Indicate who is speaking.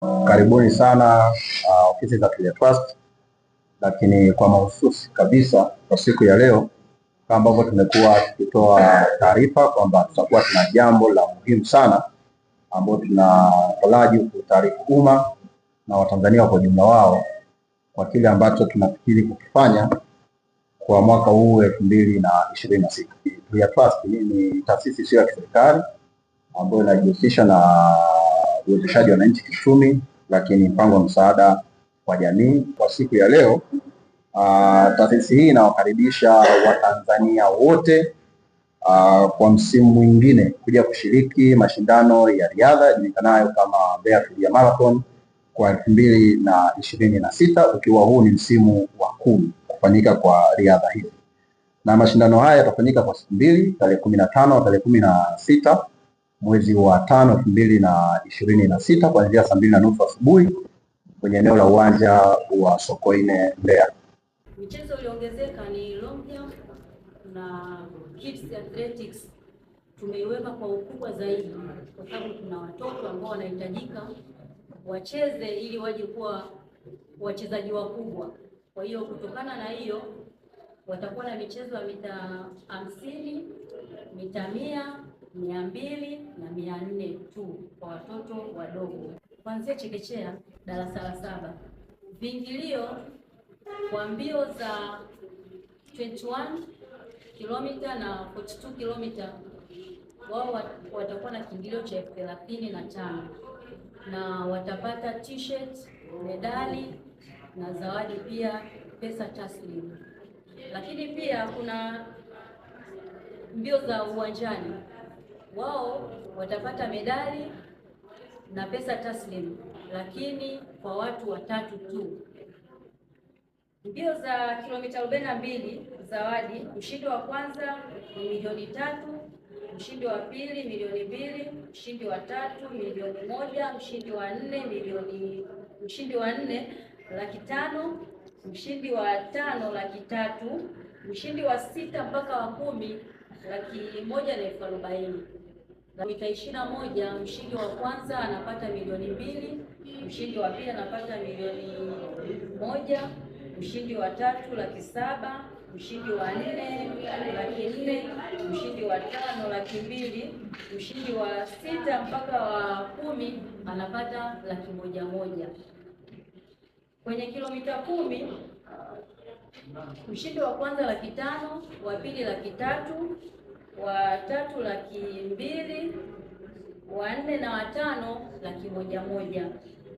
Speaker 1: Karibuni sana ofisi za Tulia Trust, lakini kwa mahususi kabisa kwa siku ya leo, kama ambavyo tumekuwa tukitoa taarifa kwamba tutakuwa tuna jambo la muhimu sana ambalo tunataraji kutaarifu umma na Watanzania kwa ujumla wao kwa kile ambacho tunafikiri kukifanya kwa mwaka huu 2026. Tulia Trust ni taasisi isiyo ya kiserikali ambayo inajihusisha na uwezeshaji wa wananchi kiuchumi, lakini mpango wa msaada kwa jamii. Kwa siku ya leo taasisi hii inawakaribisha Watanzania wote kwa msimu mwingine kuja kushiriki mashindano ya riadha yajulikanayo kama Mbeya Tulia Marathon kwa 2026, ukiwa huu ni msimu wa 10 kufanyika kwa riadha hizi, na mashindano haya yatafanyika kwa siku mbili, tarehe 15 na tarehe 16 mwezi wa 5 2026 kuanzia saa 2:30 asubuhi kwenye eneo la uwanja wa Sokoine Mbeya.
Speaker 2: Michezo iliongezeka ni long jump na kids athletics, tumeiweka kwa ukubwa zaidi kwa sababu tuna watoto ambao wanahitajika wacheze ili waje kuwa wachezaji wakubwa. Kwa hiyo kutokana na hiyo watakuwa na michezo ya mita 50, mita 100, 200 na 400 tu kwa watoto wadogo kuanzia chekechea darasa la 7. Viingilio kwa mbio za 21 kilomita na 42 kilomita wao watakuwa na kiingilio cha 35,000 na watapata t-shirt, medali na zawadi pia pesa taslimu. Lakini pia kuna mbio za uwanjani, wao watapata medali na pesa taslimu, lakini kwa watu watatu tu. Mbio za kilomita 42 zawadi, mshindi wa kwanza ni milioni 3, mshindi wa pili milioni 2, mshindi wa tatu milioni 1, mshindi wa nne mshindi wa nne 500,000, mshindi wa 5 300,000, mshindi wa 6 mpaka wa 10 140,000. Mita 21 mshindi wa kwanza anapata milioni 2, mshindi wa pili anapata milioni 1, mshindi wa tatu 700,000, mshindi wa 4 400,000, mshindi wa 5 200,000, mshindi wa 6 mpaka wa 10 anapata 101,000. Kwenye kilomita 10 mshindi wa kwanza 500,000, wa pili 300,000, wa tatu 200,000, wa 4 na wa 5 101,000.